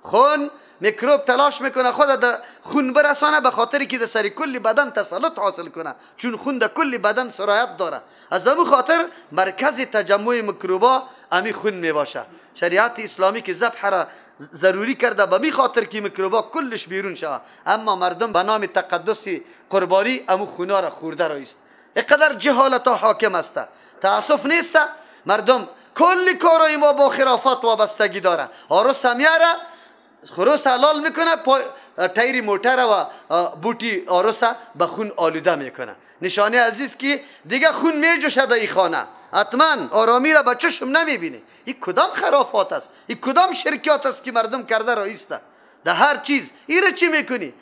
خون میکروب تلاش میکنه خود در خون برسانه، به خاطر که در سر کل بدن تسلط حاصل کنه، چون خون در کل بدن سرایت داره. از همون خاطر مرکز تجمع میکروبا امی خون میباشه. شریعت اسلامی که ذبح را ضروری کرده به می خاطر که میکروبا کلش بیرون شود، اما مردم به نام تقدس قربانی امو خونا را خورده را است. اینقدر جهالت حاکم است، تاسف نیست. مردم کل کارای ما با خرافات وابستگی داره. آروس میاره، خروس حلال میکنه، تایری موتر و بوتی آروس به خون آلوده میکنه. نشانه عزیز که دیگه خون میجوشه در ای خانه، حتما آرامی را به چشم نمیبینی. این کدام خرافات است؟ این کدام شرکیات است که مردم کرده را ایسته در هر چیز؟ این را چی میکنی؟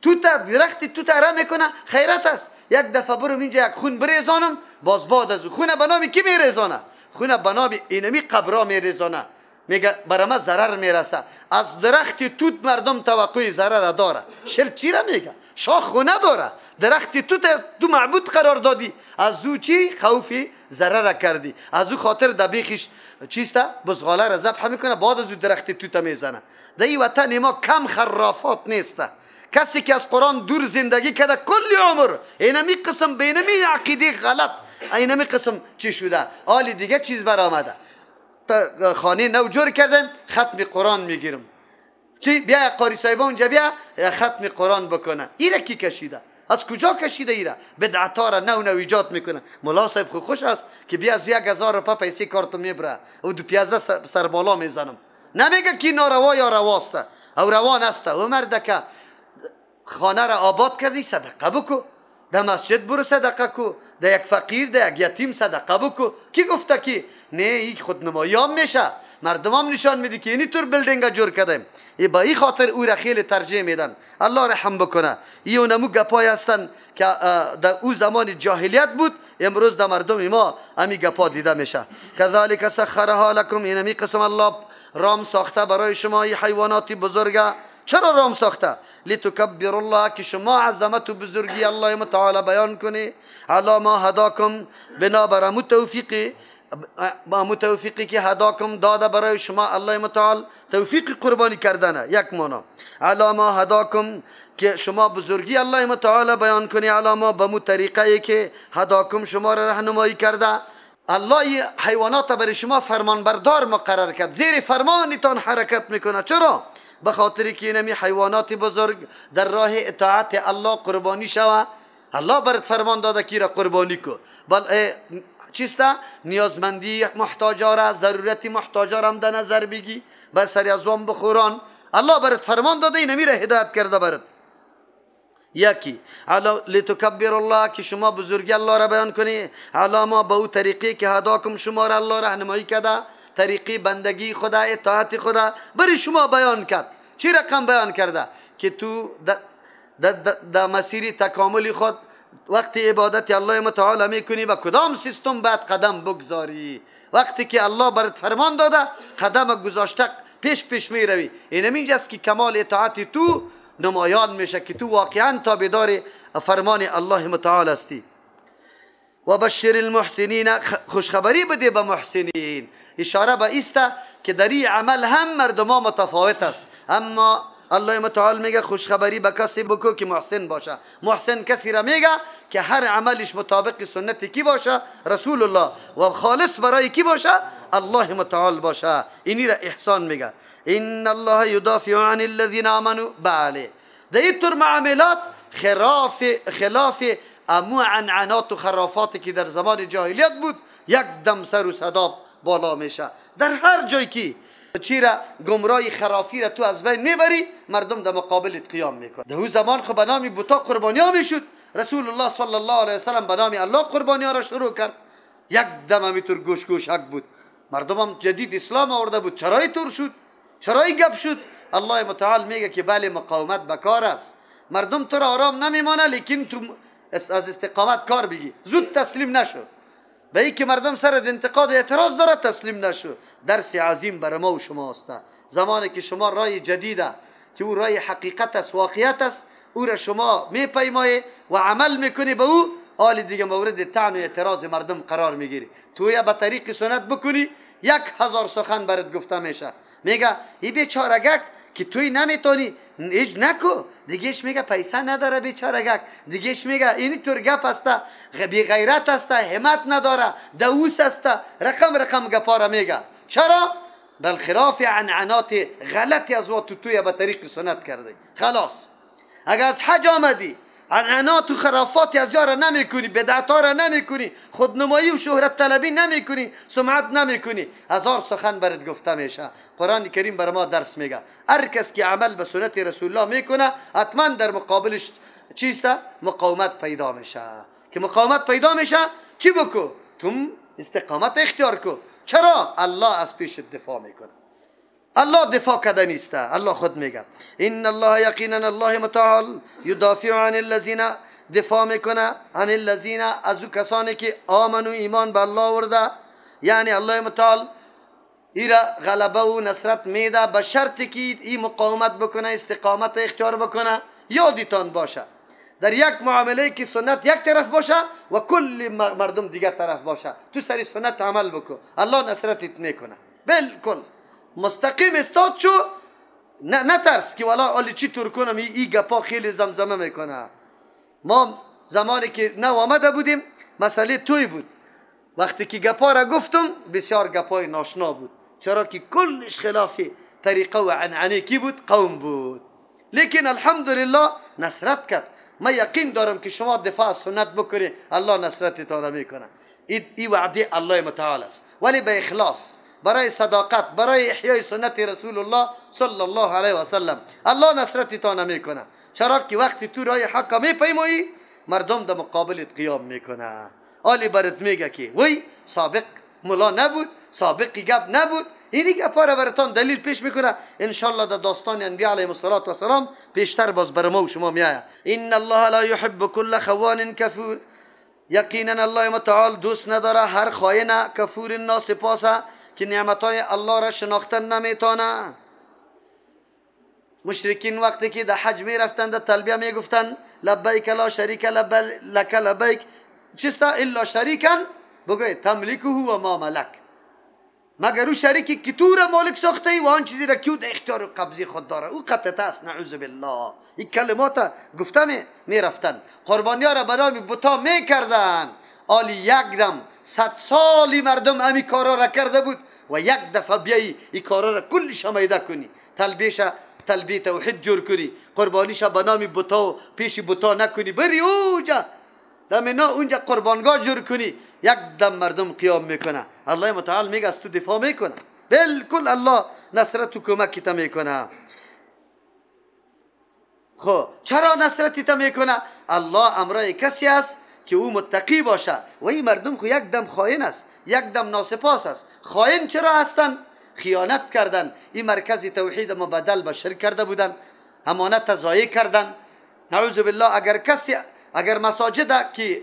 توت درخت توت را میکنه، خیرت است. یک دفعه برم اینجا یک خون بریزانم، باز بعد از خونه به نام کی میریزانه؟ خونه به نام اینمی قبرا میریزانه، میگه برای ما ضرر میرسه. از درخت توت مردم توقع ضرر داره. شرک چی را میگه؟ شاخ خونه داره، درخت توت تو معبود قرار دادی، از او چی خوفی ضرر کردی، از او خاطر دبیخش چیسته بزغاله را ذبح میکنه، بعد از او درخت توت میزنه. در این وطن ما کم خرافات نیسته. کسی که از قرآن دور زندگی کرده کل عمر اینمی قسم به اینمی عقیده غلط، اینمی قسم چی شده، آلی دیگه چیز برآمده. خانه نو جور کردم، ختم قرآن میگیرم، چی بیا قاری صاحب اونجا بیا ختم قرآن بکنه. ایره کی کشیده؟ از کجا کشیده ایره؟ بدعتا را نو نو ایجاد میکنه. ملا صاحب خو خوش است که بیا از 1000 روپه پیسه کارتو میبره او دو پیازه سر بالا میزنم. نمیگه کی ناروا یا رواست او روان است. او مردکه خانه را آباد کردی صدقه بکو، در مسجد برو صدقه کو، در یک فقیر در یک یتیم صدقه بکو. کی گفته که نه؟ این خودنمایی هم میشه، مردم هم نشان میده که اینی طور building جور کردیم. ای با این خاطر او را خیلی ترجیح میدن. الله رحم بکنه. این اونمو گپای هستن که در او زمان جاهلیت بود، امروز در مردم ما امی گپا دیده میشه. کذالک سخرها لکم، اینمی قسم الله رام ساخته برای شما این حیوانات بزرگه. چرا رام ساخته؟ لتکبر الله، که شما عظمت و بزرگی الله متعال بیان کنی. علی ما هداکم، بنابر امو توفیقی، با امو توفیقی که هداکم داده برای شما الله متعال، توفیق قربانی کردنه یک معنا. علی ما هداکم، که شما بزرگی الله متعال بیان کنی، علی ما به مو طریقه که هداکم شما را راهنمایی کرده. الله حیوانات برای شما فرمانبردار مقرر کرد، زیر فرمانتان حرکت میکنه. چرا؟ به خاطر که اینمی حیوانات بزرگ در راه اطاعت الله قربانی شوه. الله برات فرمان داده که را قربانی کو. بل چیسته؟ نیازمندی محتاجا را، ضرورت محتاجا را هم در نظر بگی، بر سر ازوان بخوران. الله برات فرمان داده، اینمی را هدایت کرده برات. یکی علی لتکبر الله، که شما بزرگی الله را بیان کنی. علی ما، به او طریقی که هداکم شما را الله راهنمایی کرده، طریقی بندگی خدا، اطاعت خدا برای شما بیان کرد. چی رقم بیان کرده؟ که تو در مسیر تکامل خود وقتی عبادت الله متعال میکنی به کدام سیستم باید قدم بگذاری. وقتی که الله برات فرمان داده قدم گذاشته پیش پیش میروی. اینم اینجاست که کمال اطاعت تو نمایان میشه که تو واقعا تابعدار فرمان الله متعال هستی. و بشر المحسنین، خوشخبری بده به محسنین. اشاره به ایسته که در این عمل هم مردم ها متفاوت است، اما الله متعال میگه خوشخبری به کسی بکو که محسن باشه. محسن کسی را میگه که هر عملش مطابق سنت کی باشه؟ رسول الله، و خالص برای کی باشه؟ الله متعال باشه. اینی را احسان میگه. ان الله یدافع عن الذین آمنوا. بله، در این طور معاملات خلاف امو عنعنات و خرافاتی که در زمان جاهلیت بود، یک دم سر و صدا بالا میشه. در هر جای که چی را گمراهی خرافی را تو از بین میبری، مردم در مقابلت قیام میکنه. در او زمان خب به نام بتا قربانی ها میشد. رسول الله صلی الله علیه وسلم به نام الله قربانی ها را شروع کرد. یک دم همیتور گوش گوشک بود. مردم هم جدید اسلام آورده بود. چرا اینطور شد؟ چرا این گپ شد؟ الله متعال میگه که بله مقاومت بکار است. مردم تو را آرام نمیمانه، لیکن تو از استقامت کار بگی، زود تسلیم نشو. به این که مردم سر انتقاد و اعتراض داره تسلیم نشو. درس عظیم بر ما و شما است. زمانی که شما رای جدیده که او رای حقیقت است، واقعیت است، او را شما میپیمایی و عمل میکنی به او، آل دیگه مورد طعن و اعتراض مردم قرار میگیری. تو یا به طریق سنت بکنی 1000 سخن برات گفته میشه. میگه ای بیچارگک که توی نمیتونی هیچ نکو. دیگهش میگه پیسه نداره بیچاره گک، دیگهش میگه اینی طور گپ است، بی غیرت است، همت نداره، دوس است، رقم رقم گپا را میگه. چرا؟ بالخلاف عنعنات غلطی از و تو توی به طریق سنت کرده. خلاص اگر از حج آمدی عنعنات و خرافات از یارا نمیکنی، بدعت ها را نمیکنی، خودنمایی و شهرت طلبی نمیکنی، سمعت نمیکنی، هزار سخن برات گفته میشه. قرآن کریم بر ما درس میگه هر کس که عمل به سنت رسول الله میکنه حتما در مقابلش چیست؟ مقاومت پیدا میشه. که مقاومت پیدا میشه چی بکو؟ تم استقامت اختیار کو. چرا؟ الله از پیش دفاع میکنه. الله دفاع کرده نیست. الله خود میگه ان الله یقینا الله متعال یدافع عن الذین، دفاع میکنه عن الذین، از او کسانی که آمنو ایمان به الله آورده. یعنی الله متعال ایرا غلبه و نصرت میده به شرطی که ای مقاومت بکنه، استقامت اختیار بکنه. یادتان باشه در یک معامله که سنت یک طرف باشه و کل مردم دیگر طرف باشه، تو سری سنت عمل بکو، الله نصرتت میکنه. بالکل مستقیم استاد شو، نترس که والا آلی چی طور کنم، ای گپا خیلی زمزمه میکنه. ما زمانی که نو آمده بودیم مسئله توی بود، وقتی که گپا را گفتم بسیار گپای ناشنا بود، چرا که کلش خلاف طریقه و عنعنه کی بود؟ قوم بود. لیکن الحمدلله نصرت کرد. من یقین دارم که شما دفاع از سنت بکنی الله نصرتتان میکنه. ای وعده الله متعال است، ولی به اخلاص، برای صداقت، برای احیای سنت رسول الله صلی الله علیه و سلم الله نصرتتان میکنه. چرا که وقتی تو راه حق میپیمایی مردم در مقابلت قیام میکنه. آلی برات میگه که وی سابق ملا نبود، سابق گپ نبود، اینی گپا را براتان دلیل پیش میکنه. انشالله در داستان انبیاء علیهم الصلاة والسلام پیشتر باز بر ما و شما میآید. ان الله لا یحب کل خوان کفور، یقینا الله متعال دوست نداره هر خائن کفور ناسپاسه که نعمتهای الله را شناختن نمیتونه. مشرکین وقتی که در حج میرفتند در تلبیه میگفتند لبیک لا شریک لک لبیک، چیست؟ الا شریکا بگوی تملکه و ما ملک، مگر او شریکی که تو را مالک ساخته ای و آن چیزی را که او در اختیار و قبضی خود داره او قطعه است. نعوذ بالله. این کلمات گفته میرفتن، قربانی ها را به نام بتا میکردن. آلی یک دم 100 سالی مردم امی کارا را کرده بود و یک دفعه بیایی این کارا را کلش میده کنی، تلبیش تلبیه توحید جور کنی، قربانیش به نام بتا و پیش بتا نکنی، بری اونجا دمینا اونجا قربانگاه جور کنی، یک دم مردم قیام میکنه. الله متعال میگه از تو دفاع میکنه. بالکل الله نصرت و کمکت میکنه. خب چرا نصرتت میکنه؟ الله امرای کسی است که او متقی باشه و این مردم خو یک دم خائن است، یک دم ناسپاس است. خائن چرا هستن؟ خیانت کردن، این مرکز توحید مبدل به شرک کرده بودن، امانت ضایع کردن. نعوذ بالله. اگر کسی، اگر مساجد که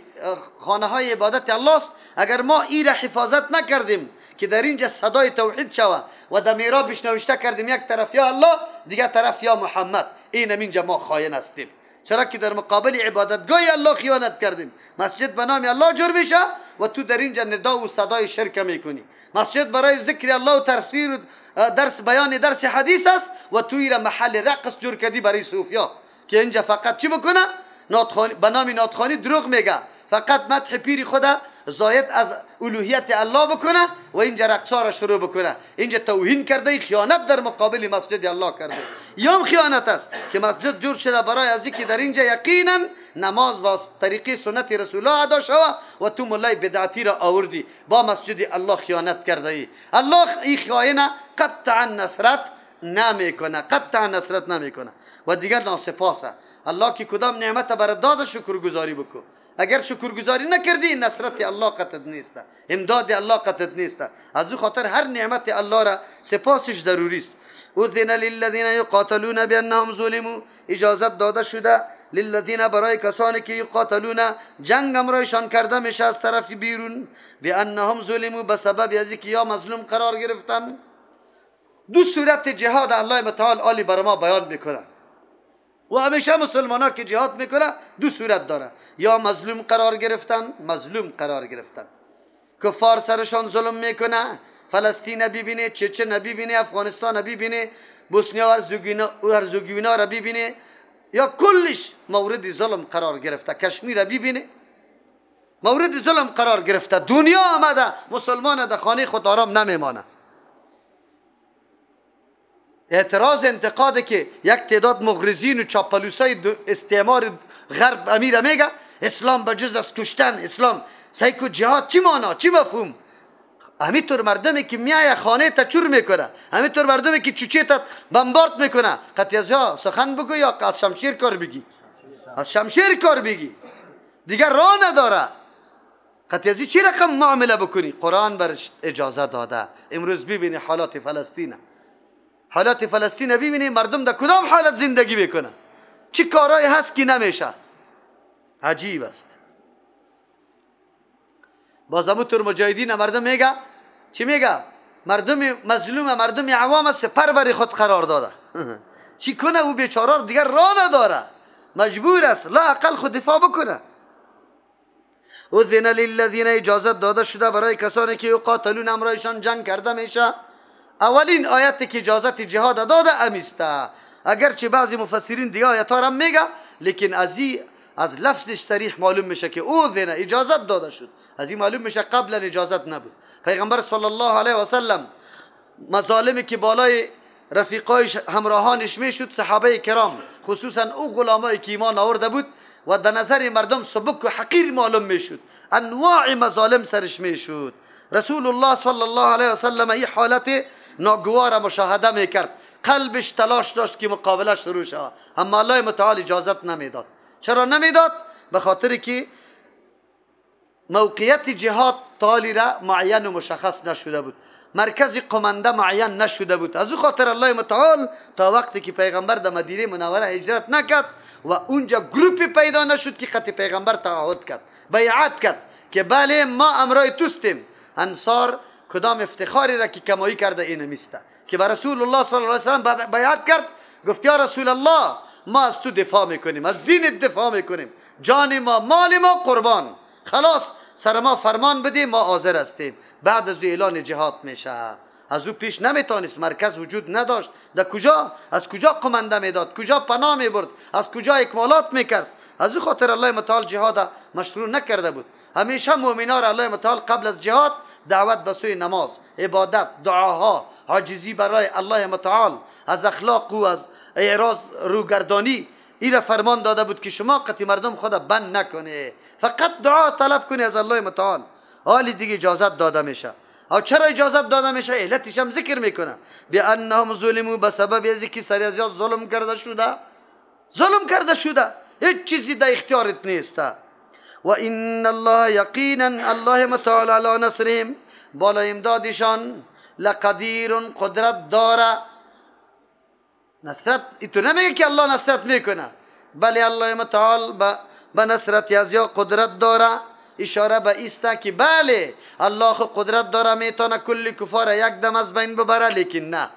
خانه های عبادت الله است، اگر ما ای را حفاظت نکردیم که در اینجا صدای توحید شوه و در میرابش نوشته کردیم یک طرف یا الله دیگر طرف یا محمد، این اینجا ما خائن هستیم. چرا که در مقابل عبادتگاه الله خیانت کردیم. مسجد به نام الله جور میشه و تو در اینجا ندا و صدای شرک میکنی. مسجد برای ذکر الله و تفسیر درس بیان درس حدیث است و تو ایرا محل رقص جور کردی برای صوفیا که اینجا فقط چی بکنه؟ ناتخانی، به نام ناتخانی دروغ میگه، فقط مدح پیر خدا زاید از الوهیت الله بکنه و اینجا رقصا را شروع بکنه. اینجا توهین کرده، خیانت در مقابل مسجد الله کرده. یام خیانت است که مسجد جور شده برای از اینکه در اینجا یقینا نماز با طریقه سنت رسول الله ادا شوه و تو ملای بدعتی را آوردی، با مسجد الله خیانت کرده ای. الله ای خائنه قطعا نصرت نمیکنه، قطعا نصرت نمیکنه. و دیگر ناسپاسه. الله که کدام نعمت برات داده شکرگزاری بکو، اگر شکرگزاری نکردی نصرت الله قطعت نیست، امداد الله قطعت نیست. از او خاطر هر نعمت الله را سپاسش ضروری است. اذن للذین یقاتلون بانهم ظلموا، اجازت داده شده للذین برای کسانی که یقاتلون جنگ امرایشان کرده میشه از طرف بیرون، بانهم ظلموا به سبب از اینکه یا مظلوم قرار گرفتن. دو صورت جهاد الله متعال عالی بر ما بیان میکنه و همیشه مسلمان ها که جهاد میکنه دو صورت داره، یا مظلوم قرار گرفتن، مظلوم قرار گرفتن. کفار سرشان ظلم میکنه، فلسطین ببینه، چچن ببینه، افغانستان ببینه، بوسنیا و هرزگوینا را ببینی، یا کلش مورد ظلم قرار گرفته. کشمیر را ببینی مورد ظلم قرار گرفته. دنیا آمده مسلمان در خانه خود آرام نمیمانه. اعتراض انتقاد که یک تعداد مغرضین و چاپلوسای استعمار غرب امیر میگه اسلام به جز از کشتن، اسلام سیکو جهاد چی معنا چی مفهوم؟ همینطور مردمی که میایه خانه تا چور میکنه، همینطور مردمی که چوچه تا بمبارد میکنه، قطعی از یا سخن بگو یا از شمشیر کار بگی، از شمشیر کار بگی، دیگر راه نداره. قطعی از چی رقم معامله بکنی؟ قرآن برش اجازه داده. امروز ببینی حالات فلسطین، حالات فلسطین ببینی مردم در کدام حالت زندگی میکنه، چی کارایی هست که نمیشه. عجیب است. باز همونطور مجاهدین مردم میگه چی میگه؟ مردم مظلوم، مردم عوام سپر بر خود قرار داده. چی کنه او بیچاره؟ دیگر راه نداره، مجبور است لا اقل خود دفاع بکنه. اذن للذین، اجازت داده شده برای کسانی که یقاتلون، امرایشان جنگ کرده میشه. اولین آیت که اجازت جهاد داده امیسته، اگرچه بعضی مفسرین دیگه آیت ها را میگه، لیکن از لفظش صریح معلوم میشه که اذن اجازت داده شد. از این معلوم میشه قبلا اجازت نبود. پیغمبر صلی الله علیه و سلم مظالمی که بالای رفیقایش همراهانش میشد، صحابه کرام خصوصا او غلامایی که ایمان آورده بود و در نظر مردم سبک و حقیر معلوم میشد، انواع مظالم سرش میشد. رسول الله صلی الله علیه و سلم این حالت ناگوار مشاهده میکرد، قلبش تلاش داشت که مقابله شروع شود، اما الله متعال اجازت نمیداد. چرا نمیداد؟ به خاطر که موقعیت جهاد تالی را معین و مشخص نشده بود، مرکز قمنده معین نشده بود. از او خاطر الله متعال تا وقتی که پیغمبر در مدینه منوره هجرت نکرد و اونجا گروپی پیدا نشد که خط پیغمبر تعهد کرد، بیعت کرد که بله ما امرای توستیم. انصار کدام افتخاری را که کمایی کرده اینمیسته که به رسول الله صلی الله علیه وسلم بیعت کرد، گفت یا رسول الله ما از تو دفاع میکنیم، از دین دفاع میکنیم، جان ما مال ما قربان، خلاص سر ما فرمان بده ما حاضر هستیم. بعد از او اعلان جهاد میشه. از او پیش نمیتونست، مرکز وجود نداشت. در کجا، از کجا قمنده میداد، کجا پناه میبرد، از کجا اکمالات میکرد؟ از او خاطر الله متعال جهاد مشروع نکرده بود. همیشه مؤمنا را الله متعال قبل از جهاد دعوت به سوی نماز، عبادت، دعاها، عاجزی برای الله متعال، از اخلاق و از اعراض روگردانی ایره فرمان داده بود که شما قطعی مردم خود بند نکنه، فقط دعا طلب کنی از الله متعال. حالی دیگه اجازت داده میشه. او چرا اجازت داده میشه؟ علتش هم ذکر میکنه، بانهم ظلموا، به سبب از که سری از ظلم کرده شده، ظلم کرده شده، هیچ چیزی در اختیارت نیست. و ان الله یقینا الله متعال علی نصرهم، بالا امدادشان لقدیر، قدرت داره. نصرت ایتو نمیگه که الله نصرت میکنه، بله الله متعال به نصرت از یا قدرت داره. اشاره به ایسته که بله الله قدرت داره، میتونه کل کفار یک دم از بین ببره، لیکن نه،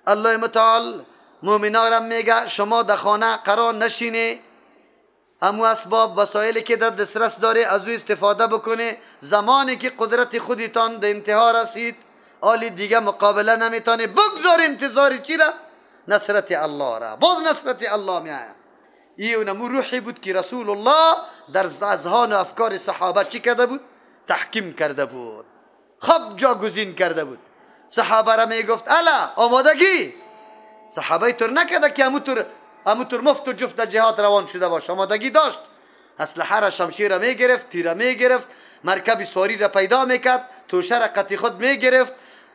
الله متعال مؤمنا را میگه شما در خانه قرار نشینی، امو اسباب وسایلی که در دسترس داره از او استفاده بکنه. زمانی که قدرت خودتان در انتها رسید، آلی دیگه مقابله نمیتونه، بگذار انتظار چی را؟ نصرت الله را. باز نصرت الله میآید. این نمو روحی بود که رسول الله در اذهان و افکار صحابه چی کرده بود؟ تحکیم کرده بود، خب جاگزین کرده بود. صحابه را میگفت الا آمادگی. صحابه طور نکرده که اموتور مفت و جفت در جهاد روان شده باشه، آمادگی داشت. اسلحه را، شمشیر را میگرفت، تیر را میگرفت، مرکب سواری را پیدا میکرد، توشه را قطی خود میگرفت،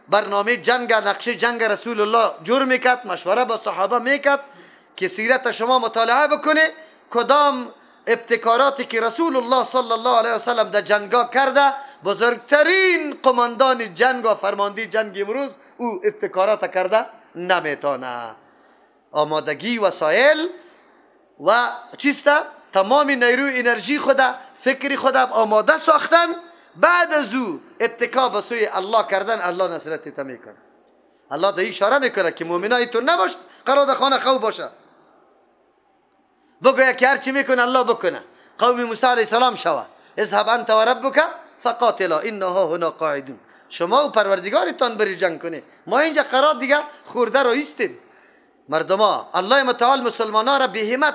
برنامه جنگ، نقشه جنگ رسول الله جور میکرد، مشوره با صحابه میکرد که سیرت شما مطالعه بکنه، کدام ابتکاراتی که رسول الله صلی الله علیه وسلم در جنگا کرده، بزرگترین قماندان جنگ و فرمانده جنگ امروز او ابتکارات کرده نمیتونه. آمادگی، وسایل و چیست؟ تمام نیروی انرژی خود، فکر خود آماده ساختن، بعد از او اتکا به سوی الله کردن، الله نصرت میکنه. الله در اشاره میکنه که مؤمنای تو نباشد قرار در خانه خو باشه، بگویا که هرچی میکنه الله بکنه. قوم موسی علیه السلام شوه، اذهب انت و ربک فقاتلا انا هاهنا قاعدون. شما و پروردگارتان بری جنگ کنی، ما اینجا قرار دیگه خورده رو ایستیم. مردما الله متعال مسلمان را به همت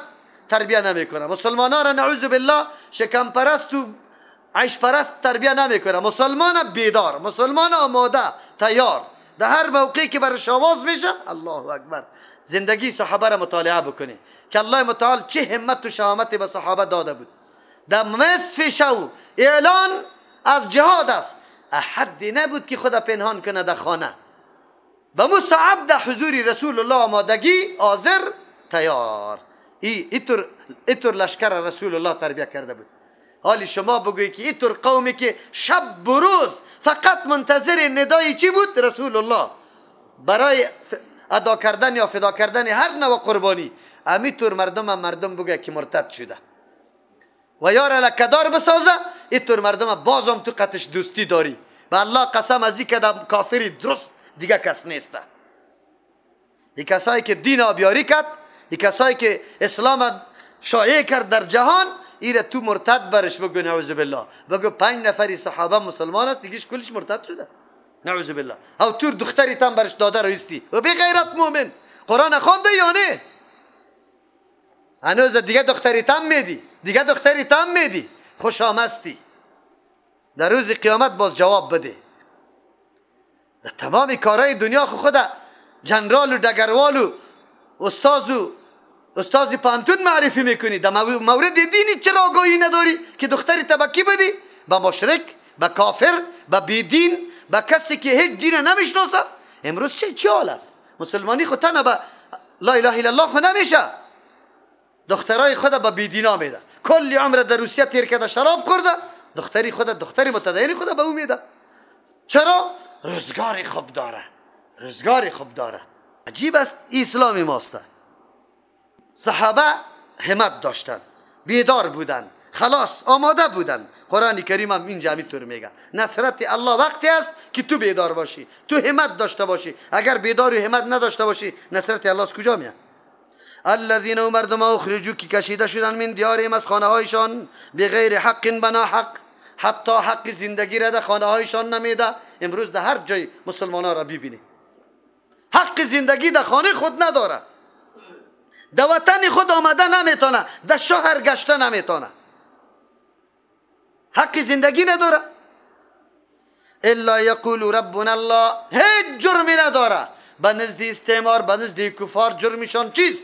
تربیه نمیکنه، مسلمان را نعوذ بالله شکم پرست و عیش پرست تربیه نمیکنه. مسلمان بیدار، مسلمان آماده تیار، در هر موقعی که برش آواز میشه الله اکبر. زندگی صحابه را مطالعه بکنی که الله متعال چه همت و شهامت به صحابه داده بود. در نصف شو اعلان از جهاد است، احدی نبود که خدا پنهان کنه در خانه. به مو ساعت در حضور رسول الله آمادگی حاضر تیار. ایتور لشکر رسول الله تربیه کرده بود. حالی شما بگویی که ایتور قومی که شب و روز فقط منتظر ندای چی بود؟ رسول الله، برای ادا کردن یا فدا کردن هر نوع قربانی. امیتور مردم بگه که مرتد شده و یار لکدار بسازه، ایتور مردم بازم تو قطش دوستی داری. به الله قسم از این که کافری درست دیگه کس نیسته. این کسایی که دین آبیاری کرد، این کسایی که اسلام شایع کرد در جهان، ایره تو مرتد برش بگو نعوذ بالله. بگو 5 نفری صحابه مسلمان است، دیگهش کلش مرتد شده نعوذ بالله. او تور دختری تن برش داده رویستی و بی غیرت مؤمن قرآن خوانده یا نه؟ هنوز دیگه دختری تن میدی، دیگه دختری تن میدی، خوش آمستی. در روز قیامت باز جواب بده. در تمام کارهای دنیا خود جنرال و دگروال و استاد و استاد پانتون معرفی میکنی، در مورد دینی چرا آگاهی نداری که دختری تبکی بدی به مشرک، به کافر، به بیدین، به کسی که هیچ دین نمیشناسه؟ امروز چه حال است؟ مسلمانی خود تنها به لا اله الا الله خو نمیشه، دخترای خود به بیدینا میده. کلی عمر در روسیه تیر کرده، شراب خورده، دختری خود، دختری متدینی خود به او میده. چرا؟ روزگار خوب داره، روزگار خوب داره. عجیب است اسلام ماست. صحابه همت داشتن، بیدار بودن، خلاص آماده بودن. قرآن کریم هم اینجا همینطور میگه نصرت الله وقتی است که تو بیدار باشی، تو همت داشته باشی. اگر بیدار و همت نداشته باشی نصرت الله از کجا میاد؟ الذین مردم اخرجوا که کشیده شدن من دیارهم از خانه هایشان بغیر حق بنا حق، حتی حق زندگی را در خانه هایشان نمیده. امروز در هر جای مسلمان ها را ببینی حق زندگی در خانه خود نداره، در وطن خود آمده نمیتونه، در شهر گشته نمیتونه، حق زندگی نداره. الا یقول ربنا الله، هیچ جرمی نداره. به نزد استعمار، به نزد کفار جرمشان چیست؟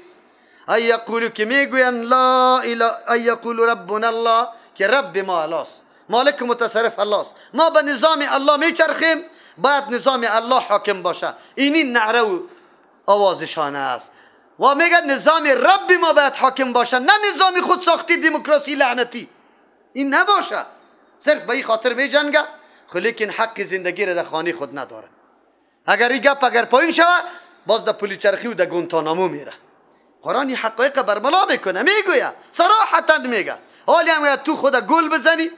ای یقولو که میگوین لا اله، ای یقول ربنا الله که رب ما الله است، مالک متصرف الله است، ما به نظام الله میچرخیم، باید نظام الله حاکم باشه. اینی نعره و آوازشان است. و میگه نظام رب ما باید حاکم باشه، نه نظام خود ساختی دموکراسی لعنتی. این نباشه. صرف به این خاطر میجنگه، لیکن حق زندگی را در خانه خود نداره. اگر این گپ اگر پایین شوه باز در پولی چرخی و در گونتانامو میره. قرآن این حقایق برملا میکنه، میگویه صراحتا میگه. حالی هم تو خود گل بزنی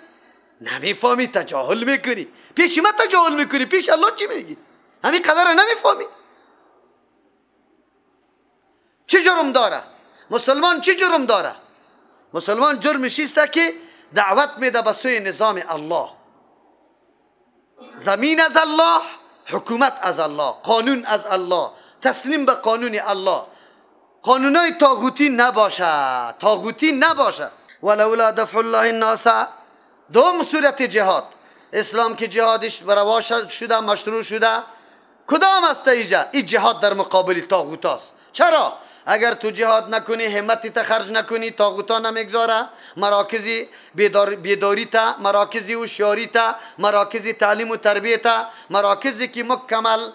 نمیفهمی، تجاهل میکنی. پیش ما تجاهل میکنی، پیش الله چی میگی؟ همین قدر نمیفهمی. چه جرم داره مسلمان؟ چه جرم داره مسلمان؟ جرمش است که دعوت میده به سوی نظام الله. زمین از الله، حکومت از الله، قانون از الله، تسلیم به قانون الله. قانونای طاغوتی نباشه، طاغوتی نباشه. ولولا دفع الله الناس، دوم صورت جهاد. اسلام که جهادش روا شده، مشروع شده، کدام است اینجا؟ این جهاد در مقابل طاغوت است. چرا؟ اگر تو جهاد نکنی، همتی تا خرج نکنی، طاغوتا نمیگذاره. مراکز بیداری تا، مراکز هوشیاری تا، مراکز تعلیم و تربیت تا، مراکزی که مکمل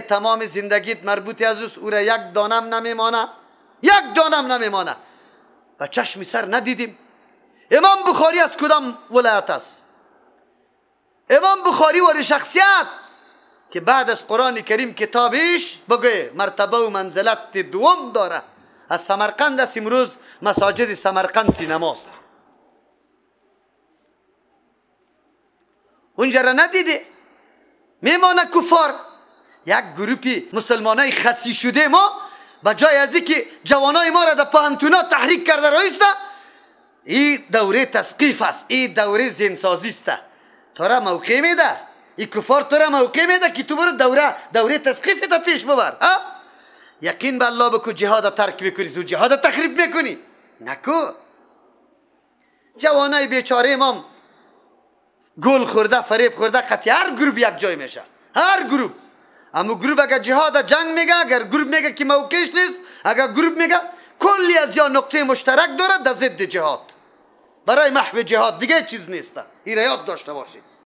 تمام زندگیت مربوط از اوست، او را یک دانم نمیمانه، یک دانم نمیمانه. و چشم سر ندیدیم. امام بخاری از کدام ولایت است؟ امام بخاری واری شخصیت که بعد از قرآن کریم کتابش بگه مرتبه و منزلت دوم داره. از سمرقند است. امروز مساجد سمرقند سینماست. اونجا را ندیده؟ میمانه کفار. یک گروپی مسلمانای خسی شده ما به جای از اینکه جوانای ما را در پاهنتونا تحریک کرده رایسته، این دوره تثقیف است، این دوره ذهنسازی است. تو را موقع میده این کفار تو را موقع میده که تو برو دوره تسخیف تا پیش ببر. یقین به الله بکو جهاد ترک میکنی، تو جهاد تخریب میکنی. نکو. جوانای بیچاره امام گل خورده، فریب خورده، قطعی هر گروه یک جای میشه، هر گروه. اما گروه اگر جهاد جنگ میگه، اگر گروه میگه که موقعش نیست، اگر گروه میگه کلی از یا نقطه مشترک داره در ضد جهاد، برای محو جهاد، دیگه چیز نیست. این یاد داشته باشید.